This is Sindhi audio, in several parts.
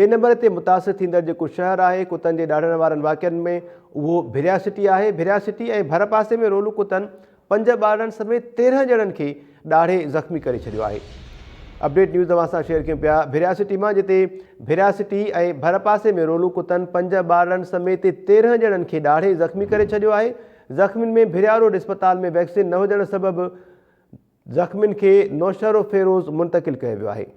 ٽئين نمبر تي متاثر ٿيندڙ جيڪو شهر آهي ڪتن جي ڏاڙهڻ وارن واقعن ۾ اهو ڀريا سٽي آهي. ڀريا سٽي ۽ ڀر پاسي ۾ رولو ڪتن پنج ٻارڙن سميت 13 ڄڻن کي ڏاڙهي زخمي ڪري ڇڏيو آهي. اپڊيٽ نيوز اوهان سان شيئر ڪيون پيا ڀريا سٽي مان جتي ڀريا سٽي ۽ ڀر پاسي ۾ رولو ڪتن پنج ٻارڙن سميت 13 ڄڻن کي ڏاڙهي زخمي ڪري ڇڏيو آهي. زخمين ۾ ڀريا روڊ اسپتال ۾ ويڪسين نه هجڻ سبب زخمين کي نوشهروفيروز منتقل ڪيو ويو آهي.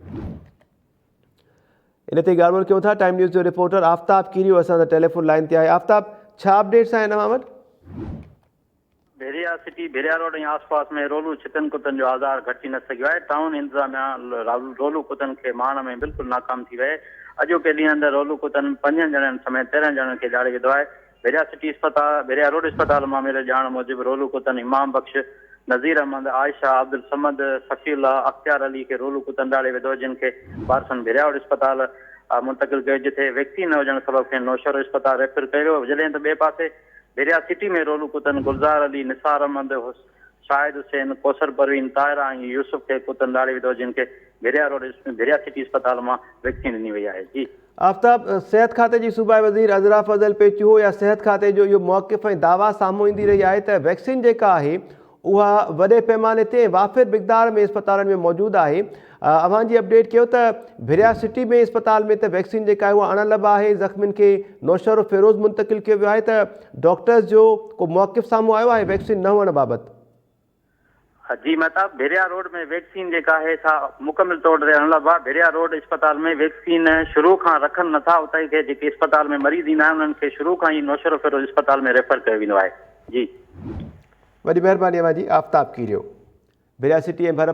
ان تي ڳالهه ٻولهه ڪيون ٿا ٽائيم نيوز جو رپورٽر آفتاب ڪيريو اسان سان ٽيليفون لائين تي آهي آفتاب ڇا اپڊيٽس آهن اوهان وٽ؟ ڀيريا سٽي، ڀيريا روڊ ۽ آس پاس ۾ رولو ڇتن ڪتن جو آزار گهٽجي نه سگهيو آهي، ٽائون انتظاميا رولو ڪتن کي مارڻ ۾ بلڪل ناڪام ٿي وئي، اڄوڪي ڏينهن اندر رولو ڪتن پنجن ڄڻن سميت 13 ڄڻن کي ڏاڙهي وڌو آهي، ڀيريا سٽي اسپتال، ڀيريا روڊ اسپتال مان مليل ڄاڻ موجب رولو ڪتن امام بخش، نذير احمد، عائشه، عبدالصمد، صفي الله، اختيار علي کي رولو ڪتن ڏاڙهي وڌو جن کي وارثن ڀيريا روڊ اسپتال منتقل ڪيو جتي ويڪسين نه هجڻ سبب کين نوشهرو اسپتال ريفر ڪيو ويو جڏهن ته ٻئي پاسي ڀيريا سٽي ۾ رولو ڪتن گلزار علي، نثار احمد، شاهد حسين، ڪوثر پروين، طاهره ۽ يوسف کي ڪتن ڏاڙهي وڌو جن کي ڀيريا روڊ ڀيريا سٽي اسپتال مان ويڪسين ڏني وئي آهي جي. آفتاب، صحت کاتي جي صوبائي وزير عذرا فضل پيچوهو يا صحت کاتي جو اهو موقف ۽ دعويٰ سامهون ايندي رهي آهي ته ويڪسين جيڪا آهي اها وڏي پئماني تي ۽ وافر مقدار ۾ اسپتالن ۾ موجود آهي اوهان جي اپڊيٽ ڪيو ته ڀريا سٽي ۾ اسپتال ۾ ته ويڪسين جيڪا آهي اها اڻلڀ آهي زخمين کي نوشهروفيروز منتقل ڪيو ويو آهي ته ڊاڪٽرز جو ڪو موقف سامهون آيو آهي ويڪسين نه هئڻ بابت؟ جي مهتاب، ڀريا روڊ ۾ ويڪسين جيڪا آهي سا مڪمل طور تي اڻلڀ آهي، ڀريا روڊ اسپتال ۾ ويڪسين شروع کان رکن نٿا، اتي کي جيڪي اسپتال ۾ مريض ايندا آهن انهن کي شروع کان ئي نوشهروفيروز اسپتال ۾ ريفر ڪيو ويندو آهي. جي. وڏي مهرباني اوهان جي آفتاب ڪيريو. ڀريا سٽي ۽ ڀر.